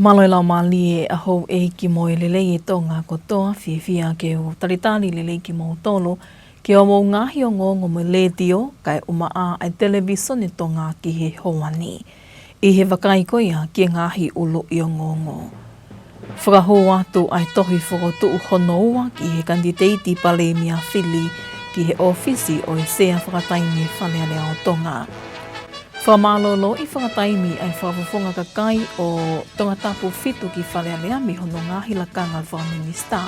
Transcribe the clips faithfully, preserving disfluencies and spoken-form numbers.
Mālō e laumālie ʻa houʻeiki mo e lelei ʻa Tonga kotoa, fiefia ke u talitali lelei kimoutolu ki hoʻomou ngaahi ongoongo mei he letiō, kae ʻumaʻā ʻa e televīsone Tonga ki he houa ni. ʻI he vakai ko ia ki he ngaahi ʻuluʻi ongoongo. Fakahū atu ʻa e tohi fokotuʻu hono ua ki he kanititeiti Palēmia fili ki he ʻōfisi ʻo e Sea Fakataimi ʻo e Fale Alea ʻo Tonga. Fakamālōlōʻi fakataimi ʻa e Fakafofonga Kakai ʻo Tongatapu fitu ki Fale Alea mei hono ngaahi lakanga fakaminisitā.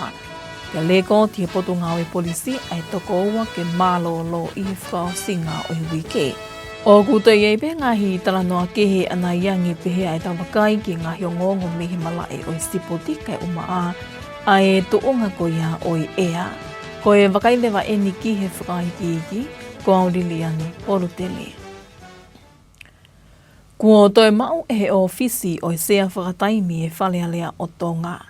Pea lēkooti ʻe he Potungāue Polisi ʻa e toko ua ke mālōlō ʻi he fakaʻosinga ʻo e uike. ʻOku toe ʻi ai pē ngaahi talanoa kehe ʻanai ange pehē ʻa e tau vakai ki he ngaahi ongoongo mei he malaʻe ʻo e sipoti kae ʻumaʻā ʻa e tuʻunga ko ia ʻo e ʻea. Ko e vakai leva eni ki he fakaikiiki, ko au Liliani Polutele. Kuo toe maʻu ʻe he ʻōfisi ʻo e Sea Fakataimi ʻo e Fale Alea ʻo Tonga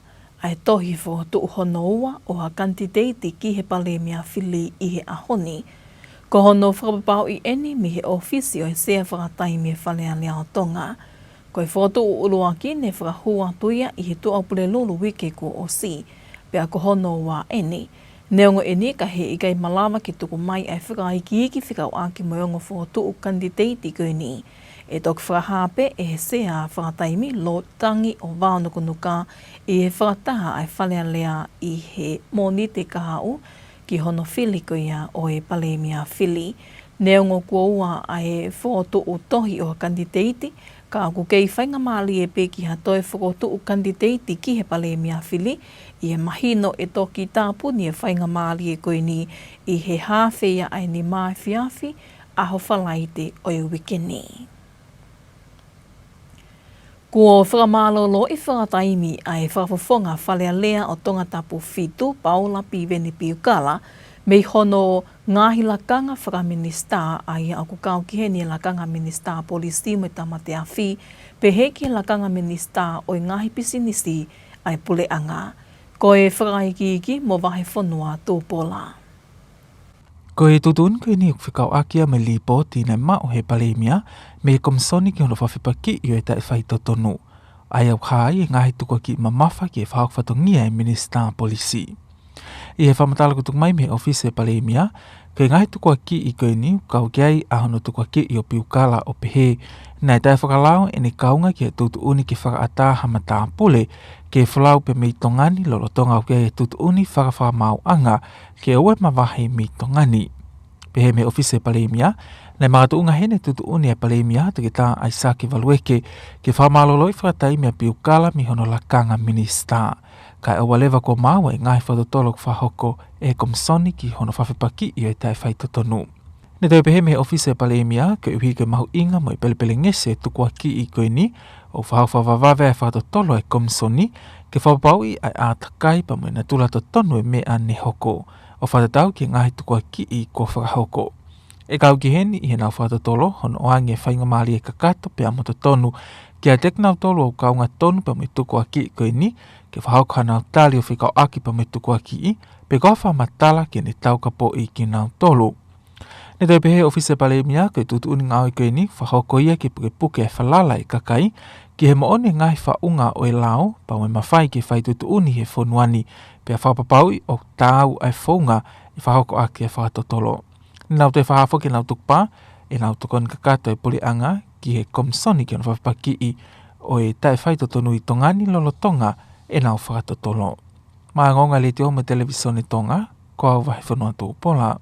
ʻa e tohi fokotuʻu hono ua ʻo ha kanititeiti ki he Palēmia fili ʻi he ʻaho ni. Ko hono fakapapauʻi eni mei he ʻōfisi ʻo e Sea Fakataimi ʻo e Fale Alea ʻo Tonga. Ko e fokotuʻu ʻuluaki ne fakahū atu ia ʻi he Tuʻapulelulu uike kuo ʻosi, pea ko hono ua eni. Neongo eni ka heʻikai malava ke tuku mai ʻa e fakaikiiki fekauʻaki mo e ongo fokotuʻu kanititeiti ko eni, ʻe toki fakahā pē ʻe he Sea Fakataimi Lord Tangi ʻo Vaonukunuka ʻi he fakataha ʻa e Fale Alea ʻi he Mōnite kahaʻu ki hono fili ko ia ʻo e Palēmia fili. Neongo kuo ua ʻa e fokotuʻu tohi ʻo ha kanititeiti, ka ʻoku kei faingamālie pē ki ha toe fokotuʻu kanititeiti ki he Palēmia fili, ʻi he mahino ʻe toki tāpuni e faingamālie ko eni ʻi he haafe ia ʻa e nima efiafi ʻaho Falaite ʻo e uike ni. Kuo fakamālōlōʻi fakataimi ʻa e Fakafofonga Fale Alea ʻo Tongatapu fitu, Paula Piveni Piukala, mei hono ngaahi lakanga fakaminisitā, ʻa ia ʻoku kau ki heni e lakanga minisitā polisi mo e tāmate afi, pehē ki he lakanga minisitā ʻo e ngaahi pisinisi ʻa e puleʻanga. Ko e fakaikiiki mo Vahefonua Tupola. Ko e tuʻutuʻuni ko eni ʻoku fekauʻaki ia mo e lipooti naʻe maʻu ʻe he Palēmia mei he Komisoni ki hono Fakafepakiʻi ʻo e Taʻefaitotonu, ʻa ia ʻoku hā ai e ngaahi tukuakiʻi mamafa ki he fakahoko fatongia ʻa e Minisitā Polisi. ʻI he fakamatala kuo tuku mai mei he ʻōfisi ʻo e Palēmia, ko e ngaahi tukuakiʻi ko eni ʻoku kau ki ai ʻa hono tukuakiʻi ʻo Piukala ʻo pehē naʻe taʻefakalao ʻene kaunga ki he tuʻutuʻuni ke fakaʻatā ha matāpule ke folau pē mei Tonga ni lolotonga ʻoku ʻi ai e tuʻutuʻuni fakafakamaauʻanga ke ʻoua ʻe mavahe mei Tonga ni. Pehē mei he ʻōfisi ʻo e Palēmia, naʻe makatuʻunga heni e tuʻutuʻuni ʻa e Palēmia, Toketā ʻAisake Valueke, ke fakamālōlōʻi fakataimi ʻa Piukala mei hono lakanga minisitā. Kae ʻoua leva kuo maau e ngaahi fakatotolo kuo fakahoko ʻe he Komisoni ki hono Fakafepakiʻi ʻo e Taʻefaitotonu. Ne toe pehē mei he ʻōfisi ʻo e Palēmia, koeʻuhi ko e mahuʻinga mo e pelepelengesi e tukuakiʻi ko eni, ʻoku fakahoko fakavavevave ʻa e fakatotolo ʻa e Komisoni ke fakapapauʻi ʻa e ʻātakai pea mo e natula totonu e meʻa ne hoko, ʻo fakatatau ki he ngaahi tukuakiʻi kuo fakahoko. ʻE kau ki heni ʻi heʻenau fakatotolo hono ʻoange e faingamālie kakato pea mo totonu kiate kinautolu ʻoku kaunga tonu pea mo e tukuakiʻi ko eni ke fakahoko hanau tali ʻo fekauʻaki pea mo e tukuakiʻi, pe ko ha fakamatala ke ne taukapoʻi kinautolu. Ne toe pehē ʻe he ʻōfisi ʻo e Palēmia, ko e tuʻutuʻuni ngāue ko eni, fakahoko ia ke pukepuke e falala ʻa e kakai ki he moʻoni e ngaahi faʻunga ʻo e lao, pea mo e mafai ke fai tuʻutuʻuni he fonua ni, pea fakapapauʻi ʻoku taau ʻa e founga ʻe fakahoko ʻaki e fakatotolo. Ne nau toe fakahā foki ʻenau tukupā ʻenau tokoni kakato e puleʻanga ki he Komisoni ki hono Fakafepakiʻi ʻo e Taʻefaitotonu ʻi Tonga ni lolotonga ʻenau fakatotolo. Maʻá e ongoongo ʻa e Letiō mo e Televīsone Tonga, ko au Vahefonua Tupola.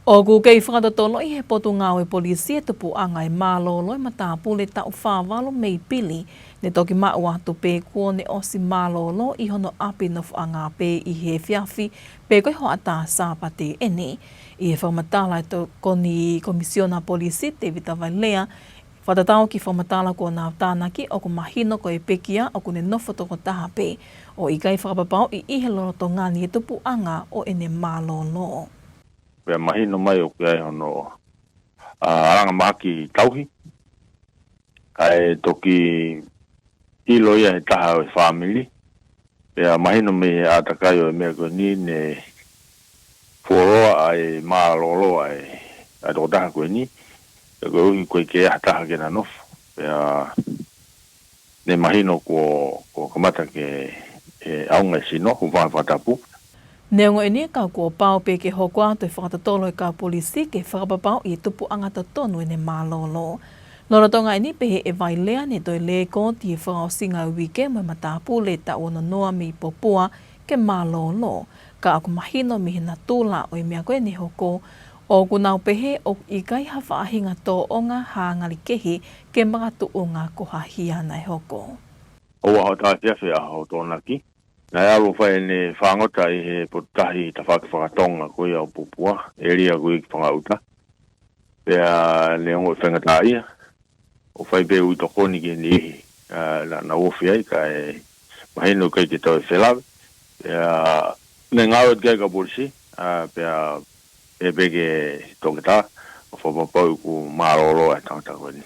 ʻOku kei fakatotoloʻi ʻe he Potungāue Polisi e tupuʻanga e mālōlō e matāpule taʻu fā valu mei Pili, ne toki maʻu atu pē kuo ne ʻosi mālōlō ʻi hono ʻapi nofoʻanga pē ʻi he efiafi, pe ko e hoʻatā Sāpate eni. ʻI he fakamatala ʻa e Tokoni Komisiona Polisi, Tēvita Vailea, fakatatau ki he fakamatala kuo nau tānaki, ʻoku mahino ko e pekia ʻoku ne nofo tokotaha pē, ʻo ʻikai fakapapauʻi ʻi he lolotonga ni e tupuʻanga ʻo ʻene mālōlō. Pea mahino mai ʻoku ʻi ai hono, ʻa, anga mahaki tauhi, kae toki ʻilo ia ʻe he taha ʻo e fāmili. Pea mahino mei he ʻātakai ʻo e meʻa ko eni ne fuoloa ʻa e mālōlō ʻa e, ʻa e tokotaha ko eni. Pea koeʻuhi ko e ʻikai ha taha ke na nofo. Pea ne mahino kuo, kuo kamata ke, ʻe, ʻaonga e sino, hūfanga he fakatapu. Neongo eni ka kuo pau pē ke hoko atu e fakatotolo ʻa e kau polisi ke fakapapauʻi e tupuʻanga totonu ʻene mālōlō. Lolotonga eni pehē ʻe Vailea ne toe lēkooti e fakaʻosinga ʻo e uike mo e matāpule taʻu ono noa mei Popua ke mālōlō. Ka ʻoku mahino mei he natula ʻo e meʻa ko ē ne hoko, ʻoku nau pehē ʻoku ʻikai ha faʻahinga tōʻonga ha ngali kehe ke makatuʻunga ko ha hia naʻe hoko. ʻOua hoʻo tākiekina ʻa hoʻo Tokonaki. Naʻe ʻalu ʻo fai ʻene fāngota ʻi he potutahi tafaʻaki fakatonga ko ia ʻo Popua, ʻēlia ko ia ki Fangaʻuta. Pea neongo e faingataʻaʻia, ʻo fai pē ui tokoni ki he niʻihi, ʻa, naʻa, naʻa nau ofi ai, kae mahino ʻikai ke toe felave. Pea ne ngāue atu ki ai e kau polisi, ʻa, pea pehē pē ki he toketā, ʻo fakapapauʻi kuo mālōlō ʻa e tangata ko eni.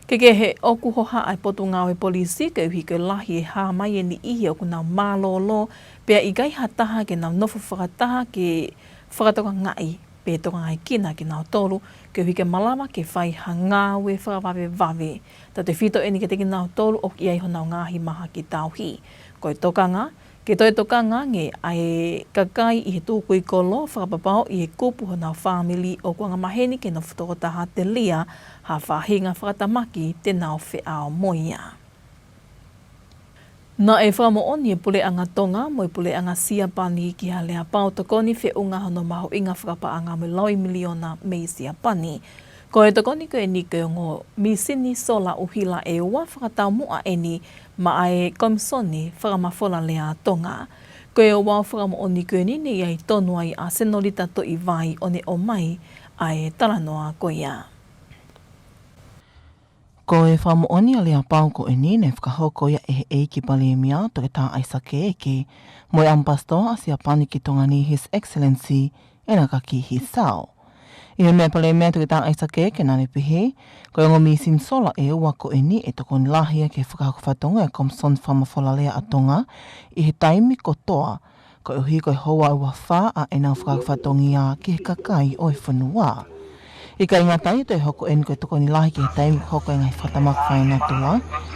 Kehekehe, ʻoku hohaʻa e Potungāue Polisi koeʻuhi ko e lahi e hā mai e niʻihi ʻoku nau mālōlō, pea ʻikai ha taha ke nau nofo fakataha ke fakatokangaʻi pe tokangaekina kinautolu, koeʻuhi ke malava ke fai ha ngāue fakavavevave. Tautefito eni kiate kinautolu ʻoku ʻi ai honau ngaahi mahaki tauhi. Ko e tokanga, ke toe tokanga ange ʻa e kakai ʻi he tukui kolo, fakapapauʻi e kupu honau fāmili ʻoku angamaheni ke nofo tokotaha telia ha faʻahinga fakatamaki te nau feʻao mo ia. Naʻe fakamoʻoni e Puleʻanga Tonga mo e Puleʻanga Siapani ki ha aleapau tokoni feʻunga hono mahuʻinga fakapaʻanga mo e laui miliona mei Siapani. Ko e tokoni ko eni ko e ongo mīsini sola ʻuhila ʻe ua fakataumuʻa eni maʻa e Komisoni Fakamafolalea ʻa Tonga. Ko e ouau fakamoʻoni ko eni ne ʻi ai tonu ai ʻa Senolita Toʻivai ʻo ne ʻomai ʻa e talanoa ko ia. Ko e fakamoʻoni aleapau ko eni naʻe fakahoko ia ʻe he ʻEiki Palēmia, Toketā ʻAisake Eke, mo e ʻAmipasitoa ʻa Siapani ki Tonga ni, His Excellency ʻEnakaki Hisao. ʻI he meʻa Palēmia, Toketā ʻAisake Eke, naʻa ne pehē, ko e ongo mīsini sola ʻe ua ko eni ʻe tokoni lahi ia ki he fakahoko fatongia ʻa e Komisoni Fakamafolalea ʻa Tonga ʻi he taimi kotoa, koeʻuhi ko e houa ʻe uofā ʻa ʻenau fakahoko fatongia ki he kakai ʻo e fonua. ʻIkai ngata ai, toe hoko eni ko e tokoni lahi ki he taimi ʻoku hoko ai e ngaahi fakatamaki fakaenatula,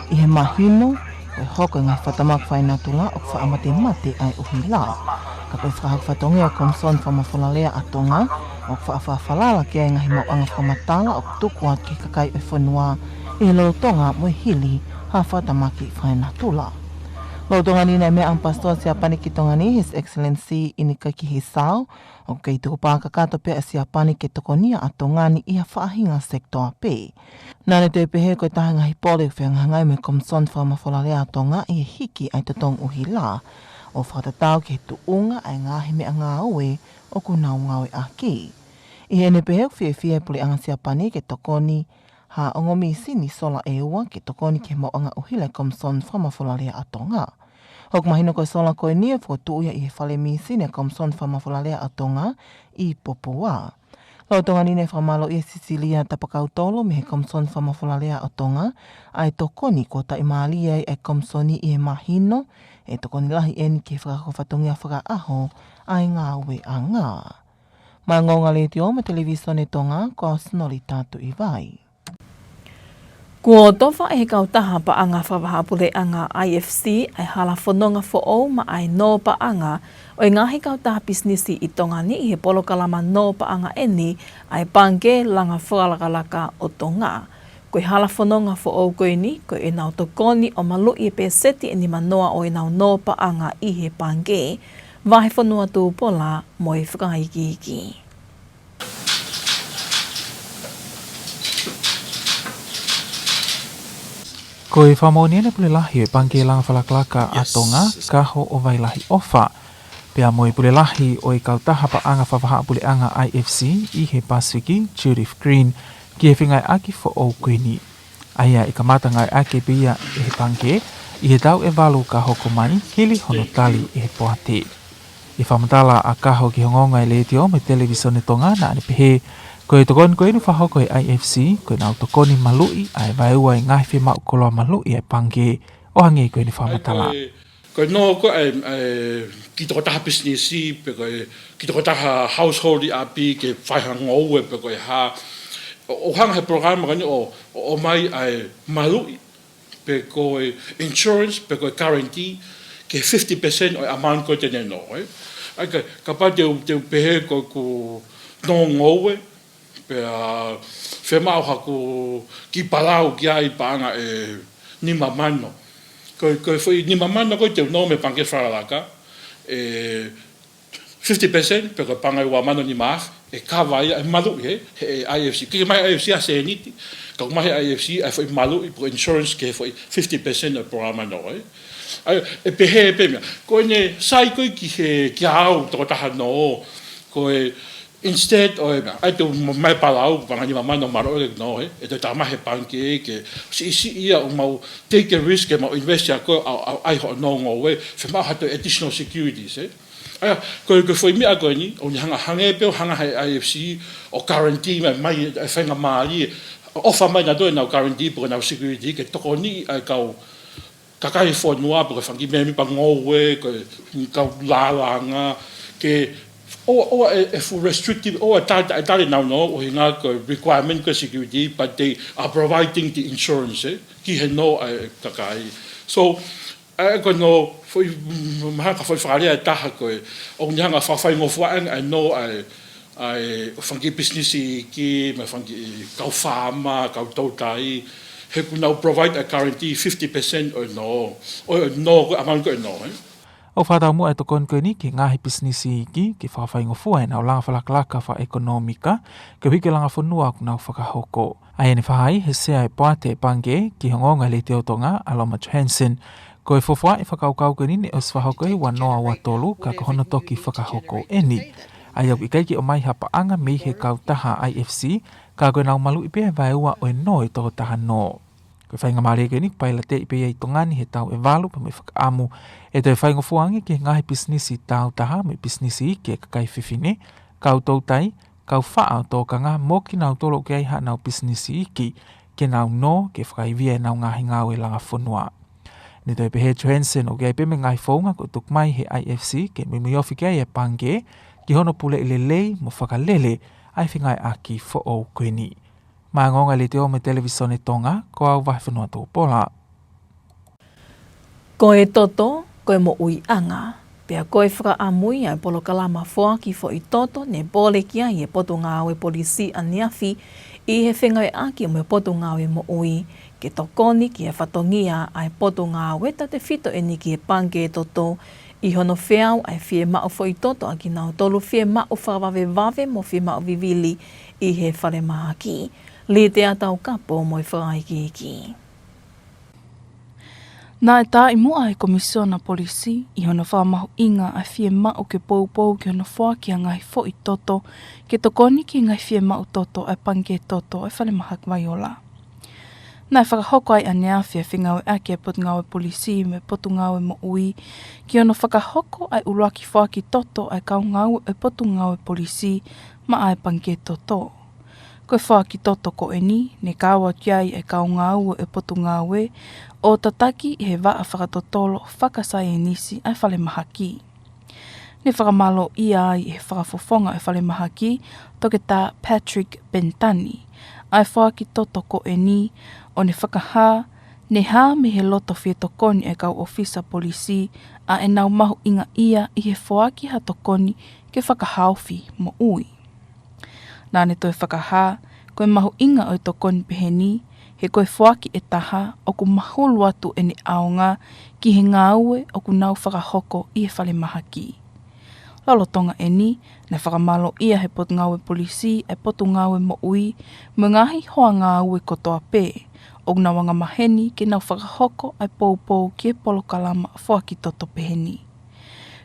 ʻi he mahino ko e hoko e ngaahi fakatamaki fakaenatula ʻoku faʻa matemate ʻa e ʻuhila. Ka ko e fakahoko fatongia ʻa e Komisoni Fakamafolalea ʻa Tonga, ʻoku faʻa fakafalala ki ai e ngaahi maʻuʻanga fakamatala ʻoku tuku atu ki he kakai ʻo e fonua ʻi he lolotonga mo e hili ha fakatamaki fakaenatula. Lolotonga ni naʻe meʻa ʻa e ʻAmipasitoa ʻa Siapani ki Tonga ni, His Excellency ʻEnakaki Hisao, ʻoku kei tukupā kakato pē ʻa Siapani ke tokonia ʻa Tonga ni ʻi ha faʻahinga sekitoa pē. Naʻa ne toe pehē ko e taha e ngaahi pole ʻoku fehangahangai mo e Komisoni Fakamafolalea ʻa Tonga ʻi he hiki ʻa e totongi ʻuhila, ʻo fakatatau ki he tuʻunga ʻa e ngaahi meʻangāue ʻoku nau ngāueʻaki. ʻI heʻene pehē ʻoku fiefia e Puleʻanga Siapani ke tokoni ha ongo mīsini sola ʻe ua ke tokoni ki he maʻuʻanga ʻuhila ʻa e Komisoni Fakamafolalea ʻa Tonga. ʻOku mahino ko e sola ko eni ʻe fokotuʻu ia ʻi he fale mīsini ʻa e Komisoni Fakamafolalea ʻa Tonga ʻi Popua. Lolotonga ni naʻe fakamālōʻia ʻe Sisilia Tapakautolu mei he Komisoni Fakamafolalea ʻa Tonga ʻa e tokoni kuo taʻimālie ai ʻa e Komisoni ʻi he mahino ʻe tokoni lahi eni ki he fakahoko fatongia fakaʻaho ʻa e ngāueʻanga. Maʻá e Ongoongo Letiō mo e Televisone Tonga, ko au Senolita Tuʻivai. Kuo tofa ʻe he Kautaha Paʻanga Fakavahaʻapuleʻanga ʻa e I F C ʻa e hala fononga foʻou maʻá e nō paʻanga ʻo e ngaahi kautaha pisinisi ʻi Tonga ni ʻi he polokalama nō paʻanga eni ʻa e Pangikē Langa Fakalakalaka ʻo Tonga. Ko e hala fononga foʻou ko eni, ko ʻenau tokoni ʻo maluʻi e pēseti ʻe nimanoa ʻo ʻenau nō paʻanga ʻi he Pangikē, Vahefonua Tupola mo e fakaikiiki. Ko e fakamoʻoni ʻeni ʻa e Pule Lahi ʻo e Pangikē Langa Fakalakalaka ʻa Tonga, Kaho ʻo Vailahiofa, pea mo e Pule Lahi ʻo e Kautaha Paʻanga Fakavahaʻapuleʻanga I F C ʻi he Pasifiki, Judith Green, ki he fengāueʻaki foʻou ko eni, ʻa ia ʻe kamata ngāueʻaki pē ia ʻe he Pangikē ʻi he taʻu ʻe valu ka hoko mai, hili hono tali ʻe he poate. ʻI he fakamatala ʻa Kaho ki he Ongoongo Letiō mo e Televisone Tonga, naʻá ne pehē, ko e tokoni ko eni ʻoku fakahoko ʻe he I F C, ko ʻenau tokoni maluʻi ʻa e vaeua e ngaahi fiemaʻu koloa maluʻi ʻa e Pangikē, ʻo hangē ko ʻene fakamatala. Ko e, ko e nō ko ē ʻa e, ʻa e kiʻi tokotaha pisinisi, pe ko e kiʻi tokotaha household ʻi ʻapi ke fai ha ngoue pe ko e hā, ʻo, ʻo hanga ʻe he polokalama ko eni ʻo, ʻo, ʻomai ʻa e maluʻi pe ko e insurance, pe ko e guarantee, ki he fifty percent ʻo e amount ko ē te ne nō, ē. ʻA ia ka, kapau te u, te u pehē ko ʻeku nō ngoue, pea fiemaʻu haʻaku kiʻi palau ki ai paʻanga ʻe nima mano. Ko, ko e foʻi nima mano ko ē te u nō mei he pangikē fakalaka, ē, fifty percent pe ko e paʻanga ʻe ua mano nima afe, ʻe kava ia ʻe he maluʻi he, he I F C. ʻIkai ke maʻu ʻe he I F C ha sēniti, ka ʻoku maʻu ʻe he I F C ʻa e foʻi maluʻi pe ko e insurance ki he foʻi fifty percent ʻo e polokalama nō, ē. ʻA ia, ʻe pehē pē meʻa. Ko ʻene sai ko ē ki he, kia au tokotaha nō, ko e instead ʻo e meʻa, ʻa ia te u maʻu e palau, paʻanga ʻe nima mano mālō ʻeku nō, ē. ʻE toe tā mai he pangikē ke siʻisiʻi ia ʻo mau take a risk ke mau invest ia ko ē ʻa, ʻa, ʻa e hoʻo nō ngoue, fiemaʻu ha toe additional securities, ē. ʻA ia, ko e, ko e foʻi meʻa ko eni, ʻoku ne hanga, hangē pē ʻo hanga he I F C ʻo guarantee mai, mai e faingamālie, ʻo ʻofa mai nautolu ʻenau guarantee pe ko ʻenau security ke tokoniʻi ʻa e kau kakai fonua pe ko e fanga kiʻi mēmipa ngoue, ko e kau lālanga, ke ʻoua, ʻoua ʻe, ʻe fuʻu restrictive, ʻoua ʻe tali, ʻe tali ʻenau nō, ʻuhinga ko e requirement ko e security, but they are providing the insurance, ē, ki he nō ʻa e kakai. So, ʻa ia ko hono foʻi, mahalo ko e foʻi fakalea ʻe taha ko e, ʻoku ne hanga fakafaingofua ʻa e nō ʻa e, ʻa e fanga kiʻi pisinisi iiki, mo e fanga kiʻi kau faama, kau toutai, he ʻoku nau provide ʻa e guarantee fifty percent ʻo e nō, ʻo e nō ko ē, amount ko ē ʻo e nō, ē. ʻOku fakataumuʻa e tokoni ko eni ki he ngaahi pisinisi iiki, ke fakafaingofua ʻenau langa fakalakalaka fakaʻekonōmika, koeʻuhi ko e langa fonua ʻoku nau fakahoko. ʻA ia ne fakahā ʻe he Sea ʻo e Poate ʻo e Pangikē ki he Ongoongo ʻa e Letiō Tonga, ʻa Loma Johansen, ko e fuofua ʻo e fakakaukau ko eni ne ʻosi fakahoko ʻi he ua noa ua tolu, ka ko hono toki fakahoko eni. ʻA ia ʻoku ʻikai ke ʻomai ha paʻanga mei he kautaha I F C, ka ko ʻenau maluʻi pē ʻa e vaeua ʻo e nō ʻo e tokotaha nō. Ko e faingamālie ko eni ʻoku pailateʻi pē ia ʻi Tonga ni he taʻu ʻe valu pea mo e fakaʻamu ʻe toe faingofua ange ki he ngaahi pisinisi tāutaha mo e pisinisi iiki ʻa e kakai fefine, kau toutai, kau faʻa ʻo tōkanga mo kinautolu ʻoku ʻi ai haʻanau pisinisi iiki, ke nau nō, ke fakaivia ʻenau ngaahi ngāue langa fonua. Ne toe pehē ʻe Johansen ʻoku ʻi ai pē mo e ngaahi founga kuo tuku mai ʻe he I F C ke muimui ofi ki ai ʻa e pangikē, ki hono puleʻi lelei mo fakalele ʻa e fengāueʻaki foʻou ko eni. Maʻá e Ongoongo ʻa e Letiō mo e Televīsone Tonga, ko au Vahefonua Tupola. Ko e toto, ko e moʻuiʻanga, pea ko e fakaʻamu ia ʻo e polokalama foaki foʻi toto ne pole ki ai ʻa e Potungāue Polisi ʻaneafi ʻi he fengāueʻaki mo e Potungāue Moʻui, ke tokoni ki he fatongia ʻa e potungāue tautefito eni ki he pangikē toto, ʻi hono feau ʻa e fiemaʻu foʻi toto ʻa kinautolu fiemaʻu fakavavevave mo fiemaʻu vivili ʻi he falemahaki. Litea Taukapo mo e fakaikiiki. Naʻe taaʻi muʻa ʻe he Komisiona Polisi ʻi hono fakamahuʻinga ʻa e fiemaʻu ke poupou ki hono foaki ʻa e ngaahi foʻi toto ke tokoni ki he ngaahi fiemaʻu toto ʻa e pangikē toto ʻa e falemahaki Vaiola. Naʻe fakahoko ai ʻaneafi ʻa e fengāueʻaki ʻa e Potungāue Polisi mo e Potungāue Moʻui ki hono fakahoko ʻa e ʻuluaki foaki toto ʻa e kau ngāue ʻo e Potungāue Polisi maʻá e pangikē toto. Ko e foaki toto ko eni, ne kau atu ki ai ʻa e kau ngāue ʻo e Potungāue ʻo tataki ʻi he vaʻa fakatotolo fakasaienisi ʻa e falemahaki. Ne fakamālōʻia ai ʻe he fakafofonga ʻo e falemahaki, Toketā Patrick Penitani, ʻa e foaki toto ko eni, ʻo ne fakahā, ne hā mei he loto fie tokoni ʻa e kau ʻōfisa polisi ʻa ʻenau mahuʻingaʻia ʻi he foaki ha tokoni ke fakahaofi moʻui. Naʻá ne toe fakahā, ko e mahuʻinga ʻo e tokoni peheni, he ko e foaki ʻe taha ʻoku mahulu atu ʻene ʻaonga ki he ngāue ʻoku nau fakahoko ʻi he falemahaki. Lolotonga eni, naʻe fakamālōʻia ʻe he Potungāue Polisi ʻa e Potungāue Moʻui mo e ngaahi hoa ngāue kotoa pē ʻoku nau angamaheni ke nau fakahoko ʻa e poupou ki he polokalama foaki toto peheni.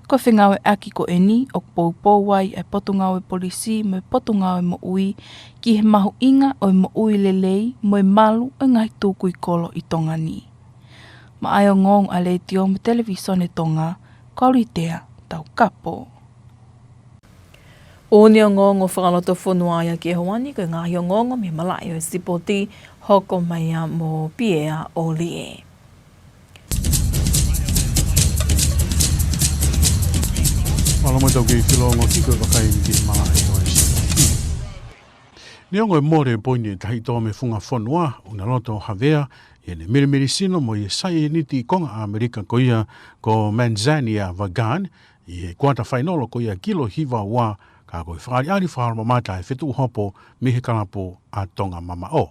Ko e fengāueʻaki ko eni ʻoku poupou ai ʻa e Potungāue Polisi mo e Potungāue Moʻui ki he mahuʻinga ʻo e moʻui lelei mo e malu ʻo e ngaahi tukui kolo ʻi Tonga ni. Maʻá e Ongoongo ʻa e Letiō mo e Televīsone Tonga, ko au Litea Taukapo. ʻOku ne ongoongo fakalotofonua ia ki he ʻaho ni, ko e ngaahi ongoongo mei he malaʻe ʻo e sipoti, hoko mai ia mo Piea ʻOlie. Mālō muʻa e tau kiʻi filongo ki he vakai ki he malaʻe ʻo e sipoti. Neongo e mole e poini ʻe tahito mei he funga fonua, ʻoku na loto havea ʻene milimili sino mo e saieniti konga ʻAmelika ko ia ko Manzania Vagan, ʻi he kuata fainolo ko ia kilo hiva ua, ka ko e fakaʻaliʻali fakamamata e fetuʻu hopo mei he kalapu ʻa Tonga Mamaʻo.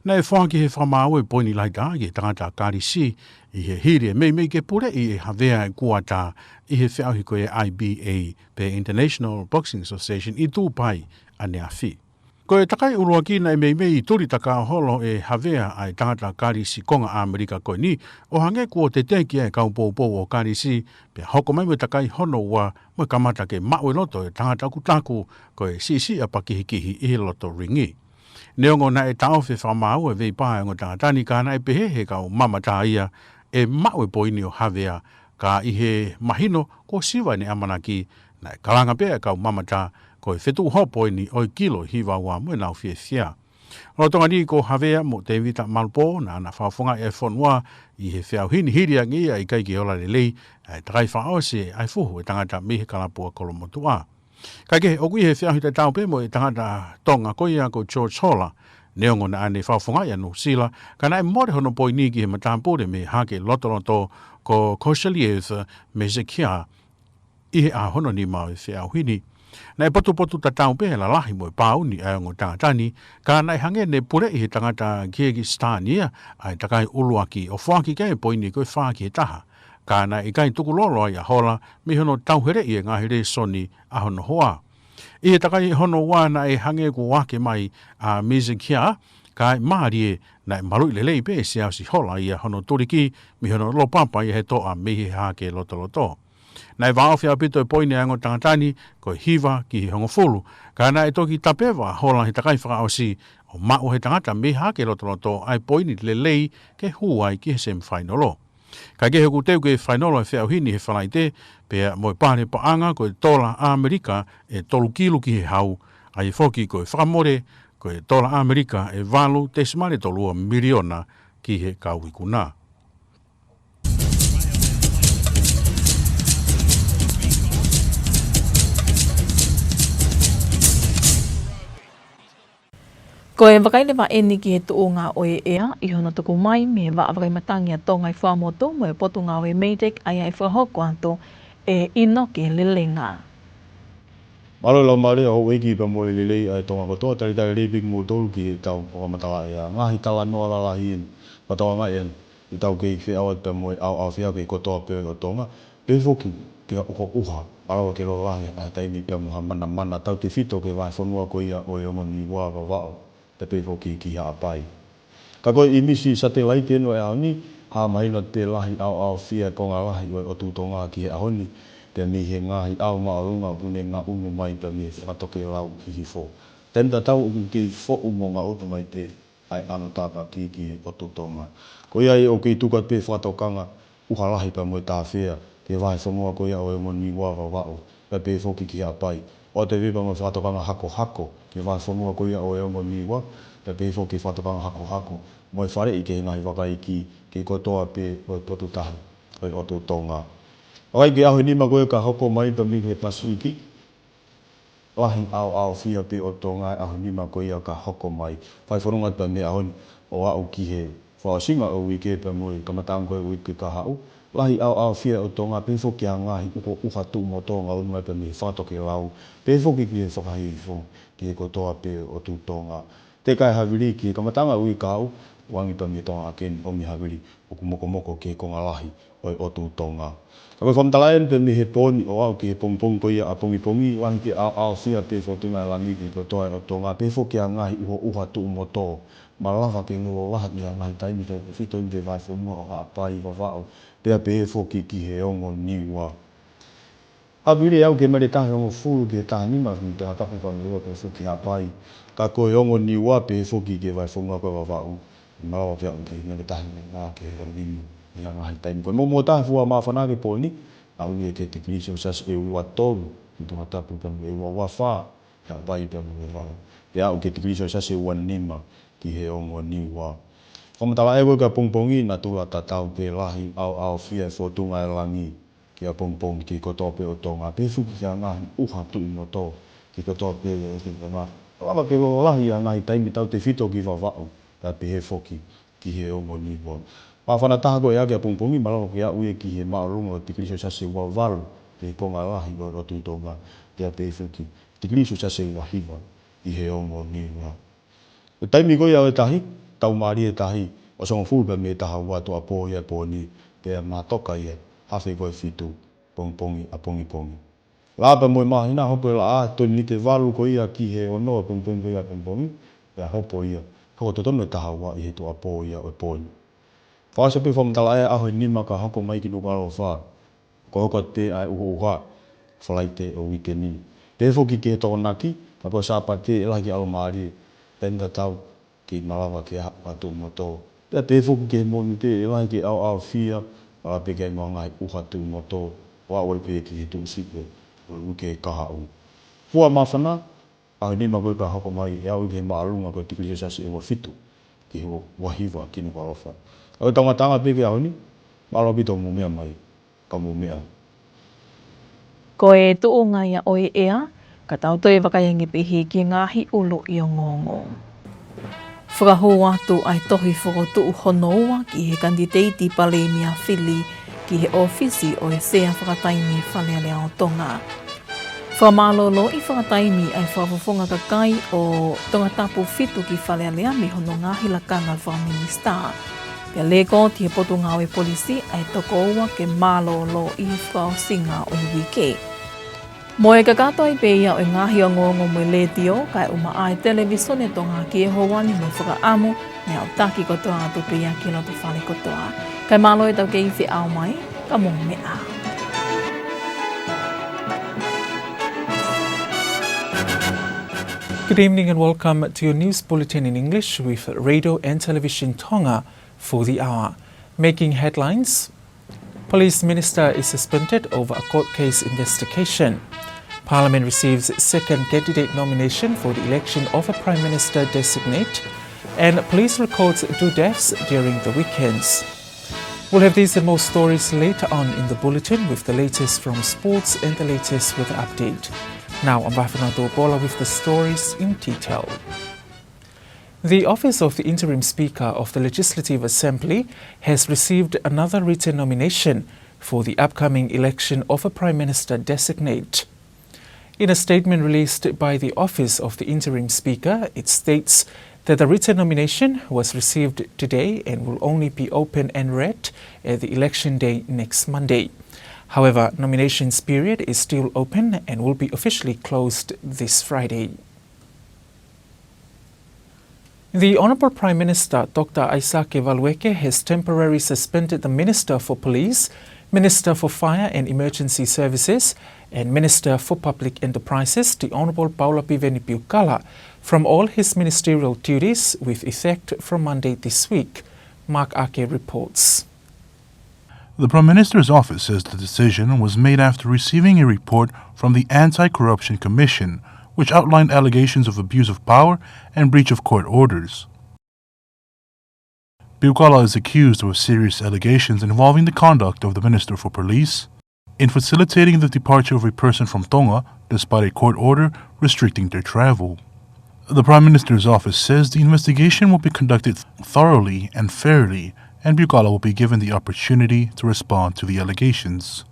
Naʻe foaki he fakamaau e poini lahi taha ki he tangata Kalisi, ʻi he hili e meimei ke puleʻi ʻe Havea e kuata ʻi he feʻauhi ko e I B A pe International Boxing Association ʻi Tūpai ʻaneafi. Ko e takai ʻuluaki naʻe meimei tuli takao holo ʻe Havea ʻa e tangata Kalisi konga ʻAmelika ko eni, ʻo hangē kuo teteki e kau poupou ʻo Kalisi, pea hoko mai mo e takai hono ua mo e kamata ke maʻu e loto e tangata ʻoku taku ko e siʻisiʻi ʻapakihikihi ʻi he loto ringi. Neongo naʻe taʻofi fakamaau e veipā ʻa e ongo tangata ni, ka naʻe pehē ʻe he kau mamata ia ʻe maʻu e poini ʻo Havea, ka ʻi he mahino kuo siva ʻene ʻamanaki, naʻe kalanga pē ʻa e kau mamata ko e fetuʻu hopo eni ʻo e kilo hiva ua mo ʻenau fiefia. Lolotonga ni ko Havea mo Tēvita Malupō naʻa na fakafofongaʻi e fonua ʻi he feʻauhi ni, hili ange ia ʻikai ke ola lelei ʻa e takai fakaʻosi ʻa e fuhu e tangata mei he kalapu ʻa Kolomotuʻa. Kaekehe, ʻoku ʻi he feʻauhi tatau pē mo e tangata Tonga ko ia ko George Hola, neongo naʻa ne fakafofongaʻi ʻa Nuʻusila, ka naʻe mole hono poini ki he matāpule mei Hahake Lotoloto ko Kosciuszko Mezekia ʻi he ʻaho hono nima ʻo e feʻauhi ni. Naʻe potupotu tatau pē e lalahi mo e pāuni ʻa e ongo tangata ni, ka naʻe hangē ne puleʻi ʻe he tangata Kilikisitania ʻa e takai ʻuluaki ʻo foaki ki ai e poini ko e fā ki he taha. Ka naʻe ʻikai tukulolo ai ʻa Hola mei hono tauheleʻi e ngaahi lēsoni ʻa hono hoa. ʻI he takai hono ua naʻe hangē kuo ake mai ʻa Mezekia, kae mālie naʻe maluʻi lelei pē ʻe Siaosi Hola ia hono tuliki mei hono lopapa ia he toʻa mei he Hahake Lotoloto. Naʻe vāofi ʻaupito e poini ʻa e ongo tangata ni, ko e hiva ki he hongofulu, ka naʻe toki tapeva ʻa Hola he takai fakaʻosi ʻo maʻu ʻe he tangata mei Hahake Lotoloto ʻa e poini lelei ke hū ai ki he semifainolo. Kaekehe, ʻoku teu ke fainolo e feʻauhi ni he Falaite, pea mo e pale paʻanga ko e tola ʻAmelika ʻe tolu kilu ki he hau, ʻa ia foki ko e fakamole ko e tola ʻAmelika ʻe valu tesimale tolu ua miliona ki he kau ikuna. Ko e vakai leva eni ki he tuʻunga ʻo e ʻea ʻi hono tuku mai mei he Vaʻa Vakaimatangi ʻa Tonga ʻi Fuaʻamotu mo e Potungāue MEIDECC, ʻa ia ʻe fakahoko atu ʻe ʻInoke Lelenga. Mālō e laumālie ʻa houʻeiki pea mo e lelei ʻa e Tonga kotoa, talitali lelei pē kimoutolu ki heʻetau fakamatala ʻea. Ngaahi talanoa lalahi eni, fakatauange eni, ʻetau kei feʻao atu pea mo e ʻaoʻaofia ki he kotoa pē ʻo Tonga, pehē foki ki ha ʻuhoʻuha, malava ke lalahi ha taimi pea mo ha manamana tautefito ki he vahefonua ko ia ʻo e ongo Niua, Vavaʻu, pea pehē foki ki Haʻapai. Ka ko e ʻīmisi satelaite eni ʻo e ʻaho ni, ʻa mahino ʻe lahi ʻaoʻaofia e konga lahi ʻo e ʻotu Tonga ki he ʻaho ni, pea mei he ngaahi ʻao māʻolunga ʻoku ne ngaʻunu mai pea mei he fakatokelau ʻi hifo. Taimi tatau ʻoku kei foʻu mo ngaʻunu mai pē ʻa e ʻano tāpaki ki he ʻotu Tonga. Ko ia ai ʻoku kei tuku atu pē fakatokanga ʻuha lahi pea mo e tāfea ki he vahefonua ko ia ʻo e ongo Niua, Vavaʻu, pea pehē foki ki Haʻapai. ʻOatu pē pea mo e fakatokanga hakohako ki he vahefonua ko ia ʻo e ongo Niua, pea pehē foki ki he fakatokanga hakohako mo e faleʻi ki he ngaahi vaka iiki ki he kotoa pē ʻo e potu tahi ʻo e ʻotu Tonga. Vakai ki he ʻaho ʻe nima ko ia ka hoko mai pea mei he Pasifiki, lahi ʻaoʻaofia pē ʻo Tonga he ʻaho ʻe nima ko ia ka hoko mai. Fai fononga pea mei he ʻaho ni ʻo aʻu ki he fakaʻosinga ʻo e uike pea mo e kamataʻanga ko ē ʻo e uike ka haʻu, lahi ʻaoʻaofia ʻo Tonga, pehē foki ki ha ngaahi ʻuhoʻuha tuʻu mo tō ngaʻunu mai pea mei he fakatokelau, pehē foki ki he fakahihifo ki he kotoa pē ʻotu Tonga. Teʻeki ai havili ki he kamataʻanga ʻo e uike ka haʻu, ʻoange pea mei Tonga ʻaki eni ʻomi havili ʻoku mokomoko ki he konga lahi ʻo e ʻotu Tonga. Ka ko e fakamatala eni pea mei he pō ni ʻo aʻu ki he pongipongi ko ia ʻapongipongi, lahi ke ʻaoʻaofia pē fōtunga e langi ki he kotoa e ʻotu Tonga, pehē foki ki ha ngaahi ʻuhoʻuha tuʻu mo tō, malava ke lolo lahi ʻi ha ngaahi taimi tautefito ʻi he vahefonua ʻo Haʻapai, Vavaʻu, pea pehē foki ki he ongo Niua. Havili ʻe aʻu ki he mele taha hongofulu ki he taha nima, ki he taha tapu ka lua pehē foki ki Haʻapai. Ka ko e ongo Niua pehē foki ki he vahefonua ko ia ʻo Vavaʻu, malava pē aʻu ki he mele taha nima ki he nima ʻi ha ngaahi taimi. Ko e momoʻi taha fua māfana ki he pō ni, aʻu ia ki he tikilī selesiasi ʻe ua tolu ki Tongatapu pea mo e ua ua fā ki Haʻapai pea mo Vavaʻu. Pea aʻu ki he tikilī selesiasi ʻe ua nima ki he ongo Niua. Fakamatala ʻea ko ē ki ʻapongipongi, natula tatau pē, lahi ʻaoʻaofia e fōtunga e langi ki ʻapongipongi ki he kotoa pē ʻo Tonga, pehē foki ki ha ngaahi ʻuha tuʻu mo tō ki he kotoa pē ʻo Tonga, malava ke lolo lahi ʻi ha ngaahi taimi tautefito ki Vavaʻu, pea pehē foki ʻi he ongo nima. Māfana taha ko ia ki ʻapongipongi, malava ke aʻu ia ki he māʻolunga ʻo e tikilī selesiasi ua valu, ʻi he konga lahi ʻo e lotu ʻi Tonga, pea pehē foki, tikilī selesiasi ua hiva, ʻi he ongo nima. Ko e taimi ko ia ʻo e tahi, tau mālie e tahi, ʻo songofulu pē mei he taha ua tuʻuapō ia ʻo e pō ni, pea mātoka ia, afe ko e fitu, pongipongi ʻapongipongi. Laʻā pea mo e māhina, hopo e laʻā, tau miniti ʻe valu ko ia ki he ono ʻapongipongi ko ia ʻapongipongi, pea hopo ia, hoko totonu e taha ua ʻi he tuʻuapō ia ʻo e pō ni. Fakaʻosi pē fakamatala ʻa e ʻaho ʻe nima ka hoko mai ki Nukuʻalofa. Ko e hoko atu pē ʻa e ʻuhoʻuha, Falaite ʻo e uike ni. Pehē foki ki he Tokonaki, pea ko e Sāpate ʻe lahi ke ʻalomālie, pea ʻi ai e tatau ke malava ke ʻaʻau tuʻu motu. Pea pehē foki ki he Mōnite ʻe lahi ke ʻaʻau fia, malava pē ke ʻi ai mo e ngaahi ʻuha tuʻu motu, ʻo aʻu ai pē ki he Tūsite ʻo e uike kahaʻu. Fua māfana, ʻaho ʻe nima ko ia ka hoko mai, ʻe aʻu ki he māʻolunga ko e tikilī selesiasi ʻe ua fitu, ki he ua hiva ki Nukuʻalofa. ʻA ia ko e tau ngataʻanga pē ki he ʻaho ni, mālō ʻaupito hoʻomou meʻa mai, ka mou meʻa. Ko e tuʻunga ia ʻo e ʻea, ka tau toe vakai ange pē ki he ngaahi ʻuluʻi ongoongo. Fakahū atu ʻa e tohi fokotuʻu hono ua ki he kanititeiti palēmia fili ki he ʻōfisi ʻo e Sea Fakataimi Fale Alea ʻo Tonga. Fakamālōlōʻi fakataimi ʻa e Fakafofonga Kakai ʻo Tongatapu fitu ki Fale Alea mei hono ngaahi lakanga fakaminisitā. Pea lēkooti ʻe he Potungāue Polisi ʻa e toko ua ke mālōlō ʻi he fakaʻosinga ʻo e uike. Mo e kakato ai pē ia ʻo e ngaahi ongoongo mei he Letiō, kae ʻumaʻā e Televīsone Tonga ki he ʻaho ni mo e fakaʻamu, meʻa ʻoku taki kotoa atu pē ia ki loto fale kotoa. Kae mālō e tau kei feʻao mai, ka mou meʻa. Good evening and welcome to your news bulletin in English with Radio and Television Tonga for the hour. Making headlines, Police Minister is suspended over a court case investigation. Parliament receives second candidate nomination for the election of a Prime Minister designate. And police records two deaths during the weekends. We'll have these and more stories later on in the bulletin with the latest from sports and the latest weather update. Now, I'm Vafana Topola with the stories in detail. The Office of the Interim Speaker of the Legislative Assembly has received another written nomination for the upcoming election of a Prime Minister designate. In a statement released by the Office of the Interim Speaker, it states that the written nomination was received today and will only be open and read at the election day next Monday. However, nominations period is still open and will be officially closed this Friday. The Honourable Prime Minister, Doctor ʻAisake Valueke, has temporarily suspended the Minister for Police, Minister for Fire and Emergency Services, and Minister for Public Enterprises, the Honourable Paula Piveni Piukala, from all his ministerial duties with effect from Monday this week. Mark Ake reports. The Prime Minister's office says the decision was made after receiving a report from the Anti-Corruption Commission, which outlined allegations of abuse of power and breach of court orders. Piukala is accused of serious allegations involving the conduct of the Minister for Police in facilitating the departure of a person from Tonga despite a court order restricting their travel. The Prime Minister's office says the investigation will be conducted thoroughly and fairly, and Piukala will be given the opportunity to respond to the allegations.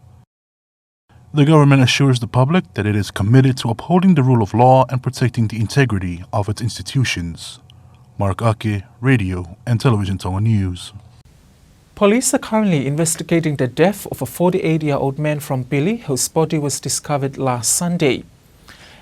The government assures the public that it is committed to upholding the rule of law and protecting the integrity of its institutions. Mark Ake, Radio and Television Tonga News. Police are currently investigating the death of a forty-eight-year-old man from Pili whose body was discovered last Sunday.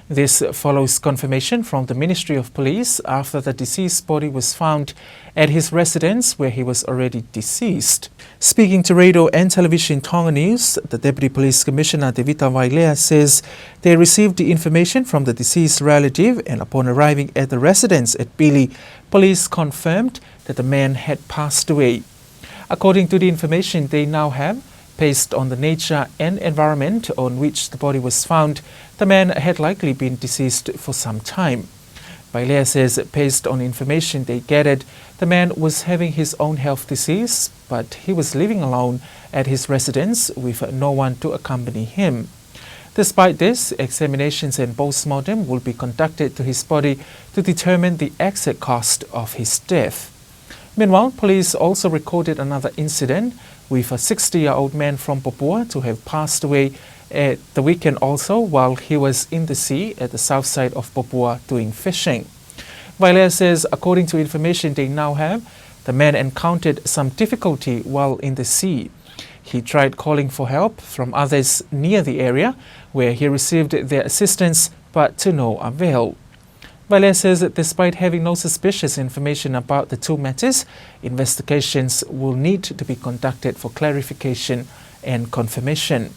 This follows confirmation from the Ministry of Police after the deceased body was found at his residence where he was already deceased. Speaking to Radio and Television Tonga News, the Deputy Police Commissioner Tevita Vailea says they received the information from the deceased relative and upon arriving at the residence at Pili, police confirmed that the man had passed away. According to the information they now have, based on the nature and environment on which the body was found, the man had likely been deceased for some time. Vailea says, based on information they gathered, the man was having his own health disease, but he was living alone at his residence with no one to accompany him. Despite this, examinations and postmortem will be conducted to his body to determine the exact cause of his death. Meanwhile, police also recorded another incident with a sixty-year-old man from Popua to have passed away at the weekend also while he was in the sea at the south side of Popua doing fishing. Vailea says, according to information they now have, the man encountered some difficulty while in the sea. He tried calling for help from others near the area where he received their assistance, but to no avail. Vailea says that despite having no suspicious information about the two matters, investigations will need to be conducted for clarification and confirmation.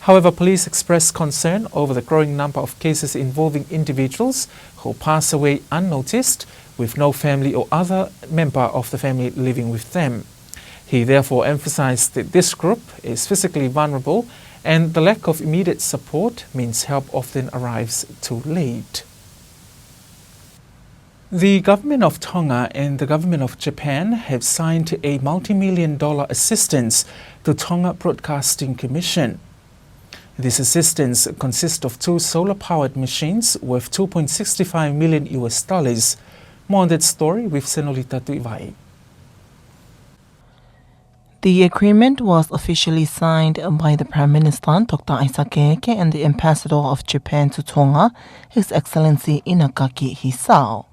However, police expressed concern over the growing number of cases involving individuals who pass away unnoticed, with no family or other member of the family living with them. He therefore emphasized that this group is physically vulnerable and the lack of immediate support means help often arrives too late. The government of Tonga and the government of Japan have signed a multi-million dollar assistance to Tonga Broadcasting Commission. This assistance consists of two solar-powered machines worth two point six five million U S dollars. More on that story with Senolita Tuivai. The agreement was officially signed by the Prime Minister, Doctor Isaac Heke, and the Ambassador of Japan to Tonga, His Excellency Inagaki Hisao.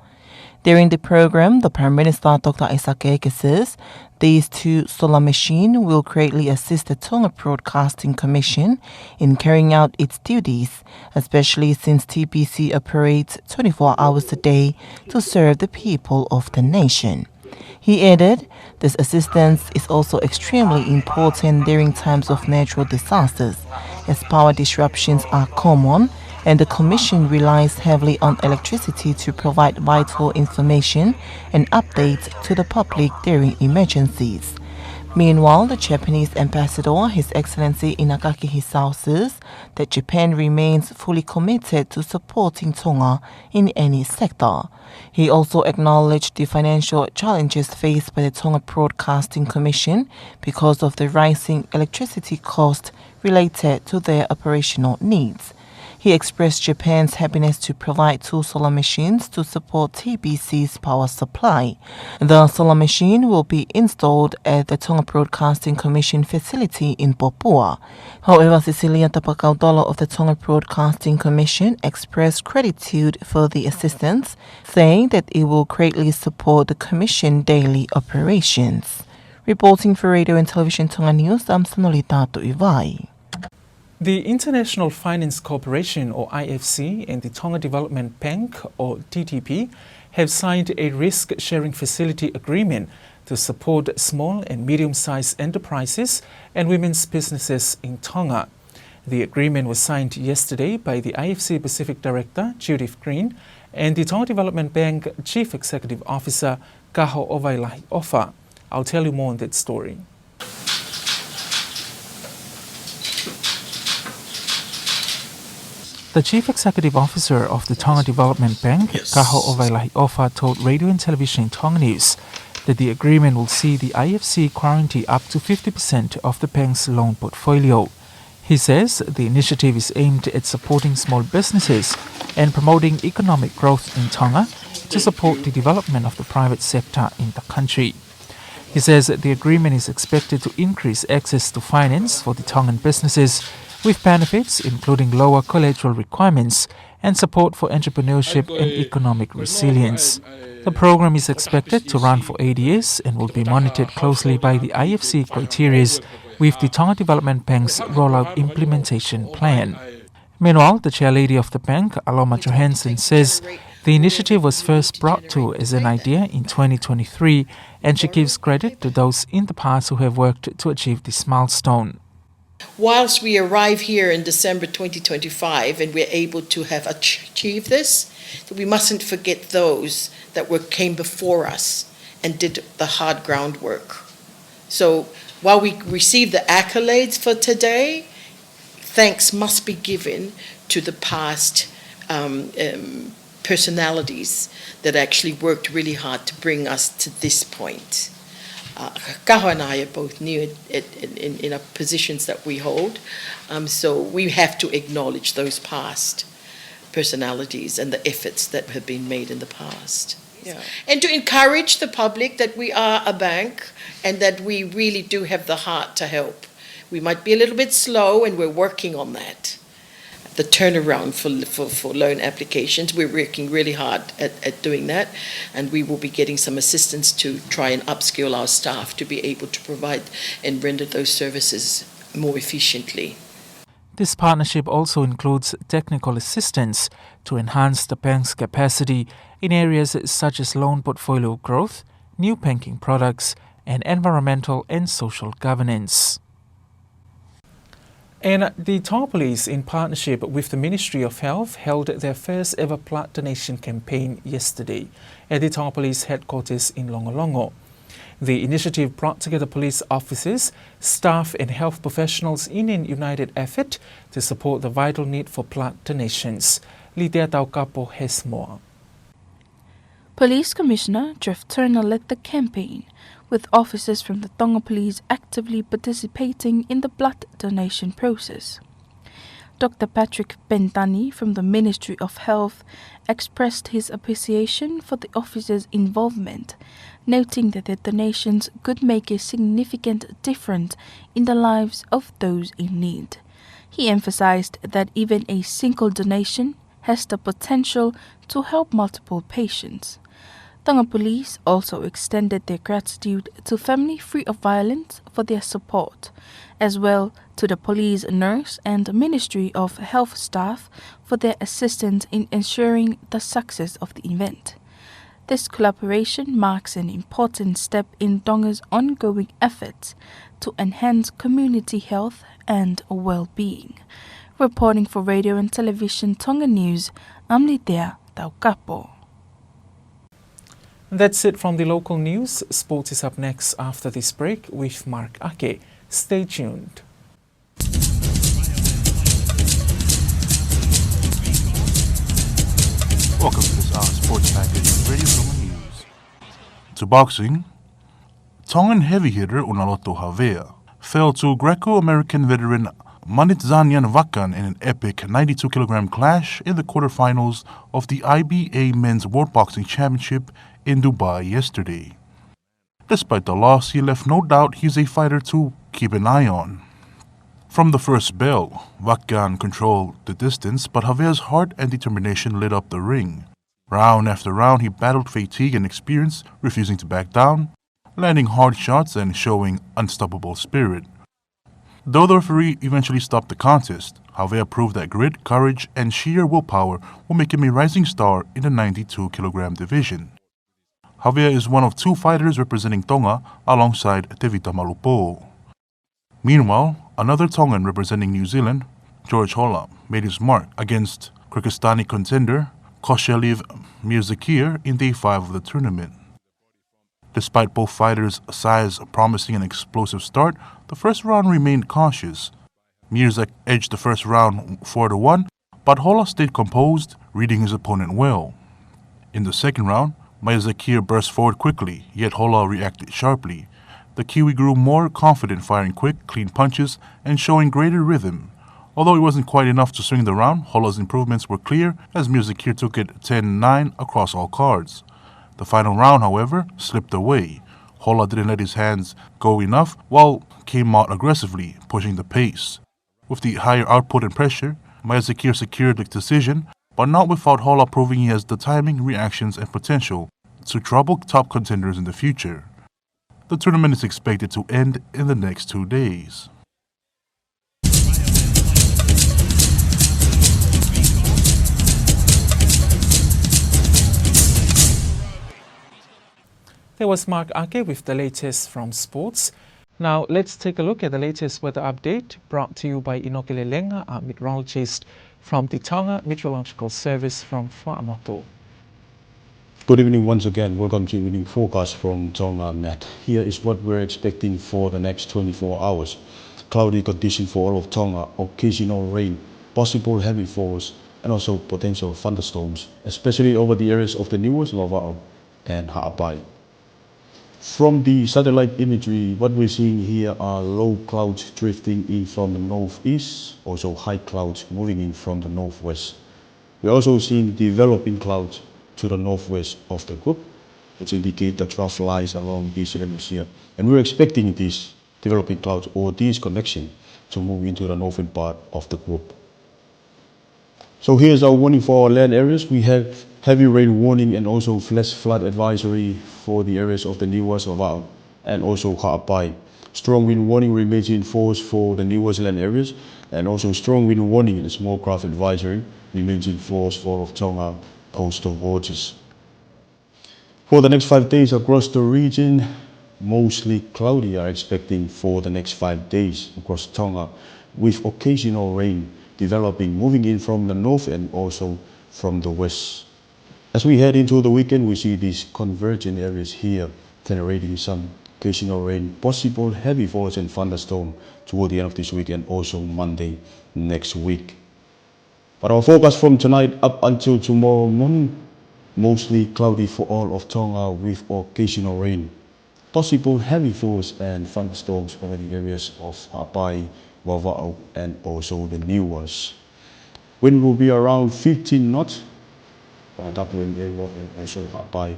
During the program, the Prime Minister, Doctor Isaac Heke, says these two solar machines will greatly assist the Tonga Broadcasting Commission in carrying out its duties, especially since T B C operates twenty-four hours a day to serve the people of the nation. He added, this assistance is also extremely important during times of natural disasters, as power disruptions are common, and the Commission relies heavily on electricity to provide vital information and updates to the public during emergencies. Meanwhile, the Japanese ambassador, His Excellency Inagaki Hisao, says that Japan remains fully committed to supporting Tonga in any sector. He also acknowledged the financial challenges faced by the Tonga Broadcasting Commission because of the rising electricity cost related to their operational needs. He expressed Japan's happiness to provide two solar machines to support T B C's power supply. The solar machine will be installed at the Tonga Broadcasting Commission facility in Popua. However, Cecilia Tapakautolo of the Tonga Broadcasting Commission expressed gratitude for the assistance, saying that it will greatly support the Commission daily operations. Reporting for Radio and Television Tonga News, I'm Senolita Tuivai. The International Finance Corporation, or I F C, and the Tonga Development Bank, or T D B, have signed a risk-sharing facility agreement to support small and medium-sized enterprises and women's businesses in Tonga. The agreement was signed yesterday by the I F C Pacific Director, Judith Green, and the Tonga Development Bank Chief Executive Officer, Kaho Ovailahi Ofa. I'll tell you more on that story. The Chief Executive Officer of the Tonga Development Bank, Kaho Ovailahi Ofa, told Radio and Television Tonga News that the agreement will see the I F C guarantee up to fifty percent of the bank's loan portfolio. He says the initiative is aimed at supporting small businesses and promoting economic growth in Tonga to support the development of the private sector in the country. He says the agreement is expected to increase access to finance for the Tongan businesses, with benefits including lower collateral requirements and support for entrepreneurship and economic resilience. The program is expected to run for eight years and will be monitored closely by the I F C criterias with the Tonga Development Bank's rollout implementation plan. Meanwhile, the chairlady of the bank, Aloma Johansson, says the initiative was first brought to as an idea in twenty twenty-three, and she gives credit to those in the past who have worked to achieve this milestone. Whilst we arrive here in December twenty twenty-five and we're able to have ach-, achieved this, that we mustn't forget those that were, came before us and did the hard groundwork. So while we receive the accolades for today, thanks must be given to the past, um, um, personalities that actually worked really hard to bring us to this point. Uh, Kaho and I are both new at, at, in, in, in our positions that we hold, um, so we have to acknowledge those past personalities and the efforts that have been made in the past. Yeah. And to encourage the public that we are a bank and that we really do have the heart to help. We might be a little bit slow, and we're working on that. The turnaround for, for, for loan applications, we're working really hard at, at doing that, and we will be getting some assistance to try and upskill our staff to be able to provide and render those services more efficiently. This partnership also includes technical assistance to enhance the bank's capacity in areas such as loan portfolio growth, new banking products, and environmental and social governance. And the Tonga Police, in partnership with the Ministry of Health, held their first ever blood donation campaign yesterday at the Tonga Police headquarters in Longolongo. The initiative brought together police officers, staff and health professionals in an united effort to support the vital need for blood donations. Litea Taukapo has more. Police Commissioner Jeff Turner led the campaign, with officers from the Tonga Police actively participating in the blood donation process. Doctor Patrick Bentani from the Ministry of Health expressed his appreciation for the officers' involvement, noting that their donations could make a significant difference in the lives of those in need. He emphasized that even a single donation has the potential to help multiple patients. Tonga Police also extended their gratitude to Family Free of Violence for their support, as well to the police nurse and Ministry of Health staff for their assistance in ensuring the success of the event. This collaboration marks an important step in Tonga's ongoing efforts to enhance community health and well-being. Reporting for Radio and Television Tonga News, I'm Litea Taukapo. That's it from the local news. Sport is up next after this break with Mark Ake. Stay tuned. Welcome to this hour's sports package on Radio Tonga News. To boxing, Tongan heavy hitter Unaloto Havea fell to Greco-American veteran Manitzanian Vakan in an epic ninety-two kilogram clash in the quarterfinals of the I B A Men's World Boxing Championship in Dubai yesterday. Despite the loss, he left no doubt he's a fighter to keep an eye on. From the first bell, Vakan controlled the distance, but Havea's heart and determination lit up the ring. Round after round, he battled fatigue and experience, refusing to back down, landing hard shots and showing unstoppable spirit. Though the referee eventually stopped the contest, Havea proved that grit, courage, and sheer willpower will make him a rising star in the ninety-two kilogram division. Havea is one of two fighters representing Tonga alongside Tevita Malupō. Meanwhile, another Tongan representing New Zealand, George Hola, made his mark against Kyrgyzstani contender Koshaliv Mirzakir in day five of the tournament. Despite both fighters' size promising an explosive start, the first round remained cautious. Mirzak edged the first round four to one, but Hola stayed composed, reading his opponent well. In the second round, Mirzakir burst forward quickly, yet Hola reacted sharply. The Kiwi grew more confident, firing quick, clean punches and showing greater rhythm. Although it wasn't quite enough to swing the round, Hola's improvements were clear as Mirzakir took it ten nine across all cards. The final round, however, slipped away. Hola didn't let his hands go enough while came out aggressively, pushing the pace. With the higher output and pressure, Mirzakir secured the decision, but not without Hola proving he has the timing, reactions, and potential to trouble top contenders in the future. The tournament is expected to end in the next two days. That was Mark Ake with the latest from sports. Now let's take a look at the latest weather update brought to you by Inoke Lelenga, our meteorologist from the Tonga Meteorological Service from Fuaʻamotu. Good evening once again. Welcome to evening forecast from Tonga Met. Here is what we're expecting for the next twenty-four hours. Cloudy condition for all of Tonga, occasional rain, possible heavy force, and also potential thunderstorms, especially over the areas of the Niuas, Vavaʻu, and Haʻapai. From the satellite imagery, what we're seeing here are low clouds drifting in from the northeast, also high clouds moving in from the northwest. We're also seeing developing clouds to the northwest of the group, which indicate the trough lies along this hemisphere. And we're expecting this developing cloud or this convection to move into the northern part of the group. So here's our warning for our land areas. We have heavy rain warning and also flash flood advisory for the areas of the Niuas, Vavaʻu, and also Haʻapai. Strong wind warning remains in force for the Niuas land areas, and also strong wind warning and small craft advisory remains in force for all of Tonga coastal waters. For the next five days across the region, mostly cloudy are expecting for the next five days across Tonga, with occasional rain developing, moving in from the north and also from the west. As we head into the weekend, we see these convergent areas here generating some occasional rain, possible heavy falls and thunderstorm toward the end of this week and also Monday next week. But our forecast from tonight up until tomorrow morning, mostly cloudy for all of Tonga with occasional rain. Possible heavy falls and thunderstorms over the areas of Haʻapai, Vavaʻu, and also the Niuas. Wind will be around fifteen knots for Tongatapu and ʻEua and also Haʻapai,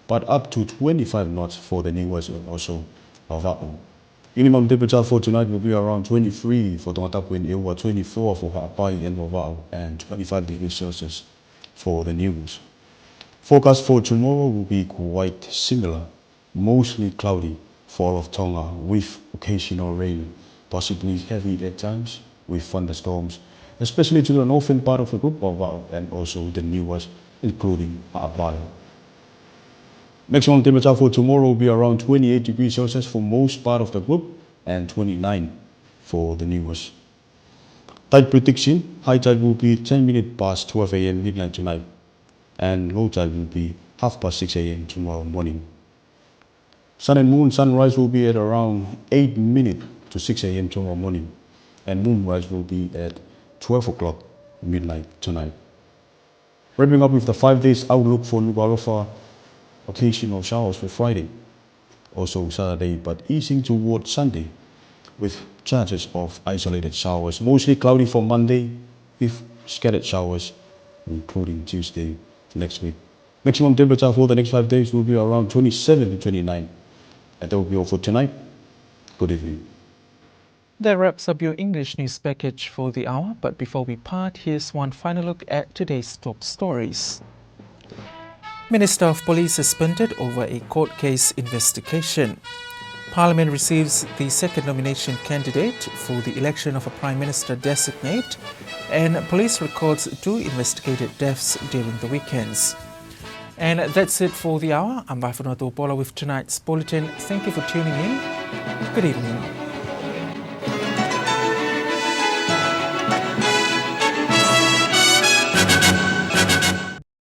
but up to twenty-five knots for the Niuas and also Vavaʻu. Minimum temperature for tonight will be around twenty-three for Tongatapu and ʻEua, twenty-four for Haʻapai and Vavaʻu, and twenty-five degrees Celsius for the Niuas. Forecast for tomorrow will be quite similar, mostly cloudy for all of Tonga with occasional rain, possibly heavy at times with thunderstorms, especially to the northern part of the group, Vavaʻu, and also the Niuas, including Haʻapai. Maximum temperature for tomorrow will be around twenty-eight degrees Celsius for most part of the group and twenty-nine for the Niuas. Tide prediction: high tide will be ten minutes past twelve a.m. midnight tonight, and low tide will be half past six a.m. tomorrow morning. Sun and moon: sunrise will be at around eight minutes to six a.m. tomorrow morning, and moonrise will be at twelve o'clock midnight tonight. Wrapping up with the five days outlook for Nukuʻalofa: occasional showers for Friday, also Saturday, but easing toward Sunday with chances of isolated showers. Mostly cloudy for Monday with scattered showers, including Tuesday next week. Maximum temperature for the next five days will be around twenty-seven to twenty-nine. And that will be all for tonight. Good evening. That wraps up your English news package for the hour, but before we part, here's one final look at today's top stories. Minister of Police suspended over a court case investigation. Parliament receives the second nomination candidate for the election of a Prime Minister designate, and police records two investigated deaths during the weekends. And that's it for the hour. I'm Vaifanua Tupola with tonight's bulletin. Thank you for tuning in. Good evening.